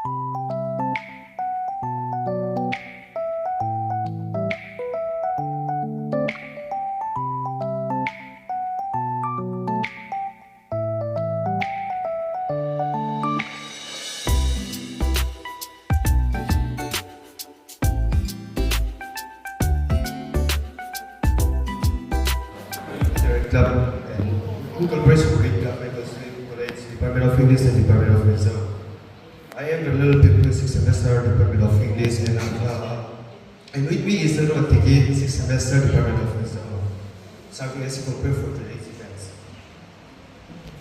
Club and in collaboration with the Michael Slim College, Department of English and Department of Mizo. I am Ronald Pippu, sixth semester, Department of English, and uh, and with me is Ronald Tiki, sixth semester, Department of Mizo, serving as a compare for today's events.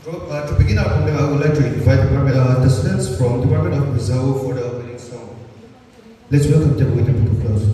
To begin our program, I would like to invite the students from Department of Mizo for the opening song. Let's welcome them with a big applause.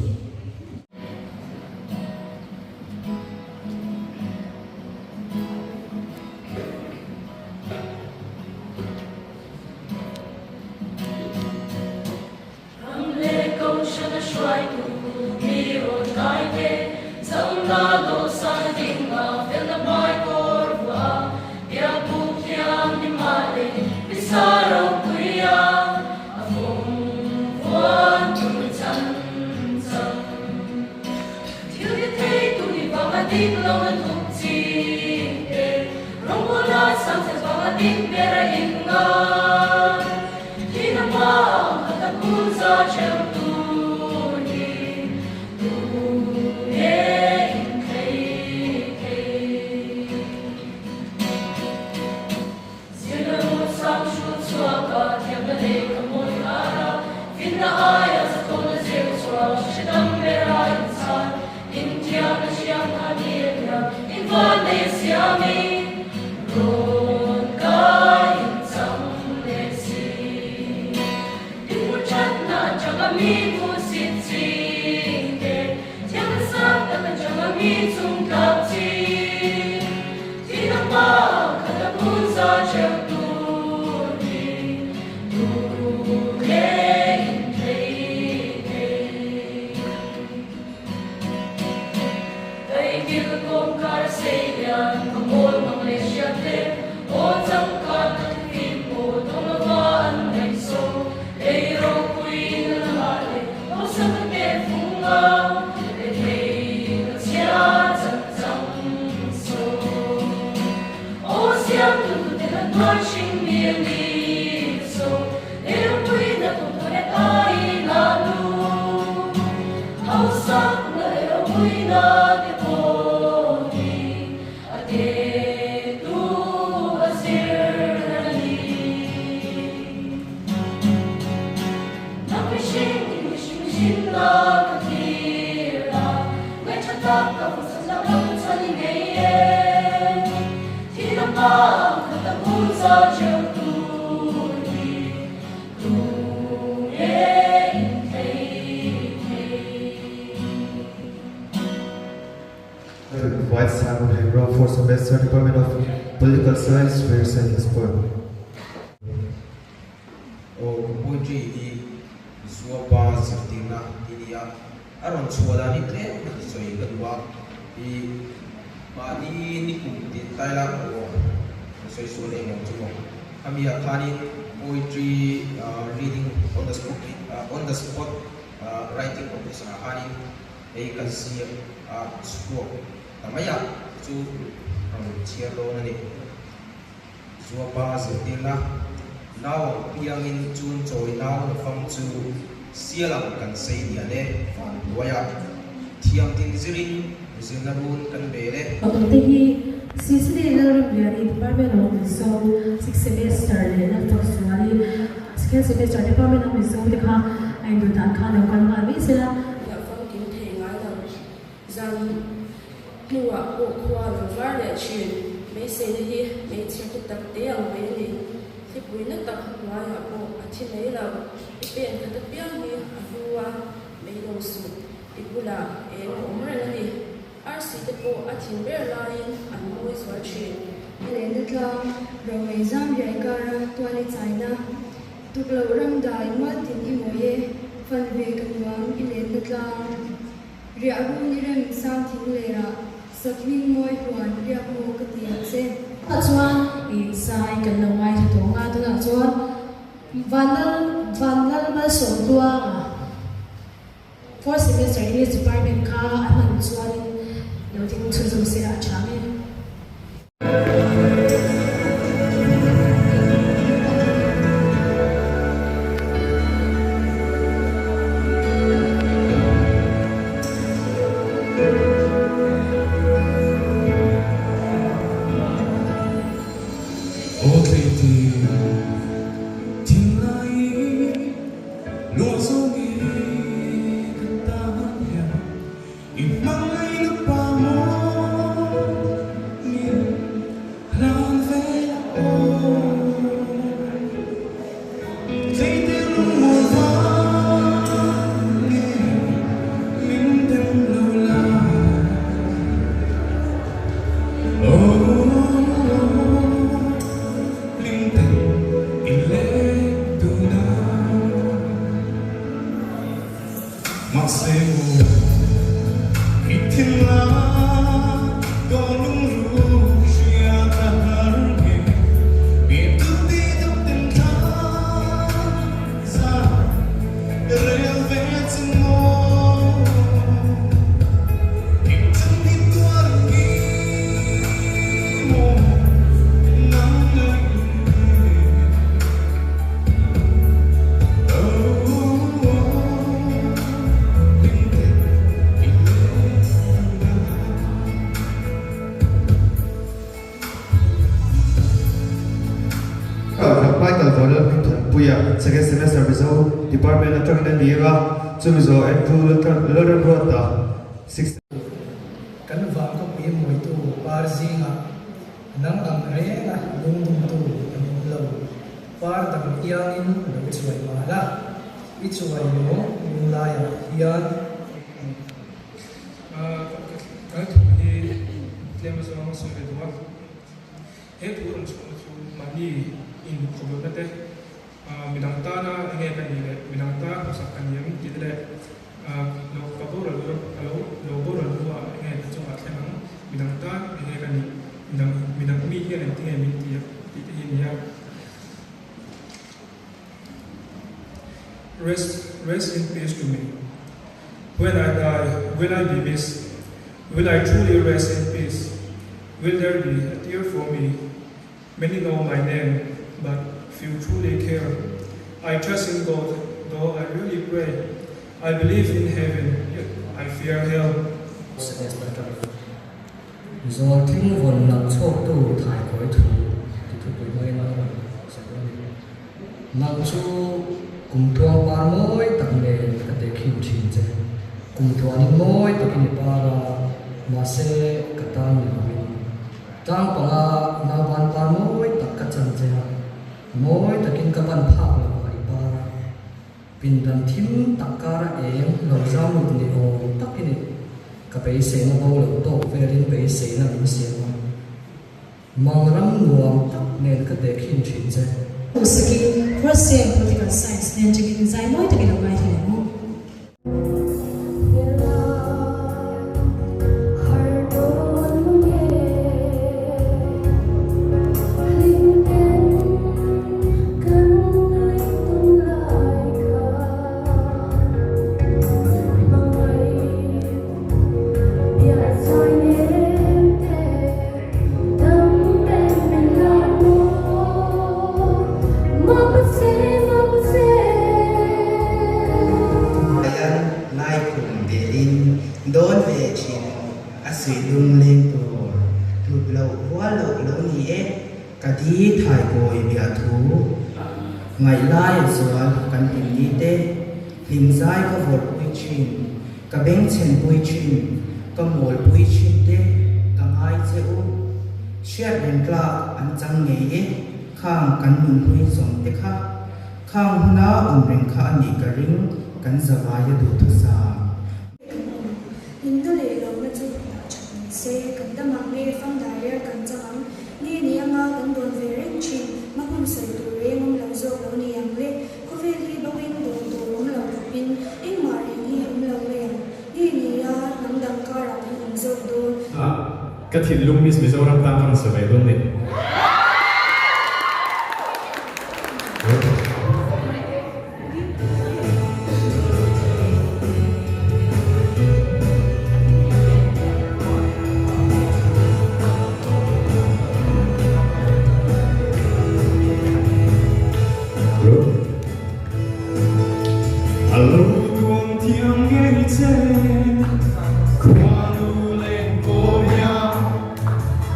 Invite Simon Hembrom for semester Department of Political Science to recite his poem. Aw ka poetry hi Zuapa zirtirna tih a ni a, a rawn chhuah dan hi tlem ka ti sawi ka duh a, i mahni nikum tih tlai la aw ka sawi sual eng ang chu maw. Khami ah khanin poetry reading on the spot on the spot writing competition ah khanin hei kan ziak a chhuak ta mai a chu rawn chhiar dawn a ni. Zuapa zirtirna, Nau ang piangin chun chawi nau na fam chu sial ang kan sei lian e, van buaia thiam tin zirin zirna run kan bel e. Awmte hi Sicily Lalramliani Department of Mizo sixth semester leh Lalfakzuali second semester Department of Mizo te kha a induh dan kha lo kal nghal mai sela. Hliah famkim thei ngai lo. Zan hnuah pawh khua a lo var leh thin. Meiseina hi hmeichhe te tak te ang mai a ni. Thlipui na tak hnuaiah pawh a thi mai lo. I pen khat apiang hi a hlu a, mei lo suh. I bulah eng a awm reng a ni. Arsi te pawh a thin ber laiin an mawi zual thin. Lehna tlang, Romei zam riai kara tual i chaina, Tukloh ram dai mual tin i mawi e, Fan ve ka nuam i lenna tlang. Riah run i rem sang thing lerah, Sakhming mawi huan riak maw ka ti ang che. Tunah chuan i zai kan lo ngaithla tawh ang a, tunah chuan. Vanlal Vanlal Malsawmtluanga fourth semester English department kha a hman chuanin lo ding chhunzawm se a tha nge. Michael Vanlalhmingthanpuia, Second Semester Mizo Department atangin a ni a, chumi zawh Andrew Lalremruata, Sixth. Kan vangkhawpui mawitu par zingah nang ang renga lungdumtu an awm lo. Par dang iangin lo chuai mah la, i chuai lawng lunglaiah hian. Kan thu hi tlem azawng a sawi ve duh a, he thu rawn chhuahna chu mahni inkhawplohna te, midang tana enge ka nih leh midang tan hausak ka ni em tih te leh lo ka boral ka lo lo boral hnuah enge ka chungah thleng ang, midang tan enge ka nih, midang midang mi hian engtinge min ti tih te hi a ni a. Rest rest in peace to me. When I die, will I be missed? Will I truly rest in peace? Will there be a tear for me? Many know my name, but few truly care. I trust in God, though I really pray. I believe in heaven, yet I fear hell. Zawl thing vawn nalh chhuaktu thaikawi thu ti thupui hmangin a rawn sawi dawn a ni. Nang chu kum tluang par mawi tak nen ka tehkhin thin che. Kum tluanin mawi takin i par a, mahse ka tan ni lovin. Tlang panga nauban par mawi tak ka chan che a, mawi takin ka ban phak lo ah i par a. Pindan thim tak kara eng lo zau lut ni awm tak i ni. Ka beiseina bo lo tawk velin beiseina min siam a. Mang ram nuam tak nen ka tehkhin thin che. Duhsakin First Sem Political Science nen chungin zai mawi takin a ngaithla ang u. Ayan lai khum velin dawn ve thin a suih lung leng tur hlut loh rual loh lo ni e ka di thaikawi biah thu ngaih lai a zual kan hlim ni te hlim zai ka vawrh pui thin Ka bengchhen pui thin, ka mawl pui thin te ka ngai che u. Hriat reng tlak an chang ngei e, khang kan nun hlui zawng te kha. Khang huna awm reng kha a nih ka ring, kan zavai a duhthusam. Kan awm inna leh lohna chu dah that ni se, kan dam ang nge fam dai rel kan chang ang nge ni anga kan dawn ve reng thin, hma hun sawi tur reng awm lo zawk lo ni ang le. Khawvel hi bawin dawn tur awm lo khawpin engmah reng hi awm lo mai ang. Nge ni a, hnam dang karah kan awm zawk dawn. A, ka thinlung Miss Mizoram tan ka rawn sa ve dawn ni. A lo duang thiam ngei che Khuanu leng kawia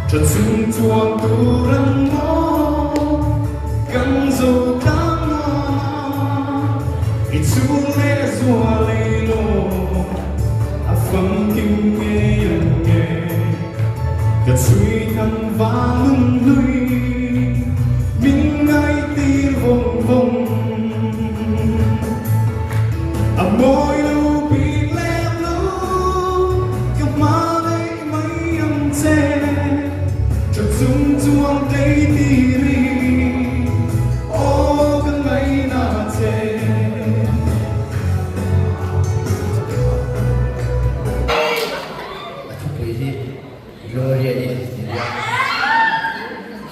Tha chung chuang tur an maw Kan zo tlang nana I chhung leh zual ei law A famkim ngei ang nge Ka chhui thang vang lung hlui Min ngaihtir vawng vawng A mawi lo bik lem lo Ka hma ngaih mai ang che Tha chung chuang tlei tir i Aw ka ngaihna che. A thupui hi Gloria i ti nia.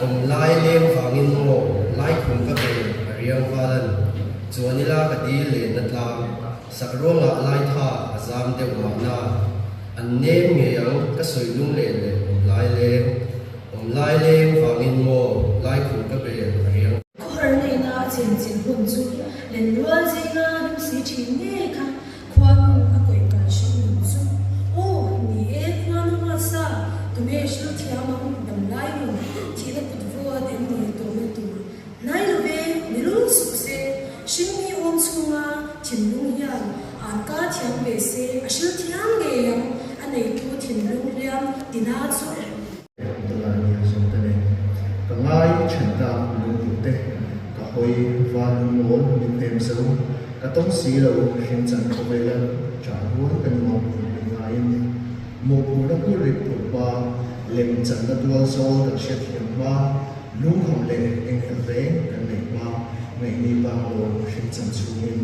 Awm lai leng vangin maw laikhum ka ve a riang valan chuan ila ka dil lenna tlang sak ruangah laitha a zam deuh mahna an nem ngei ang ka sawi lung len leh awm lai leng awm lai leng vangin maw laikhum ka bel a riang Khawhar neina a chenchilh hun chu lenrual zinga hlim si thin ngei kha Khuanu a kawih kal hrim nun chu. Aw, ni e, khuanu ruatsa, tunge hril thiam ang damlai nun, thihna kut vuat em ni tawhna tur. Hnai lo ve, ni lul suh se, hringmi awm chhunga thinlung hian an ka thiam ve se, a hril thiam ngei ang, a neitu thinlung hliam tina chu. Abdullah nia zawng te nen ka ngai then ta lungduh te ka hawi van lungmawl min hnem zo ka tawng si lo hring chan khawvela chah rual ka nuam min ngaiin mawhphurhna hmur rit phurh hma lem channa tual zawl kan hriat thiam hma lungkham leh enghelh reng kan neih hma ngaihni bang lo hring chan chhungin.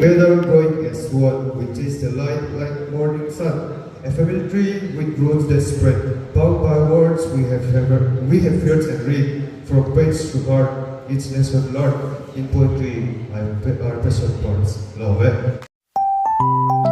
Together bright as one, we taste the light like morning sun. A family tree with roots that spread, bound by words we have ever, we have heard and read, from page to heart, each lesson learned in poetry, our present parts. Love it.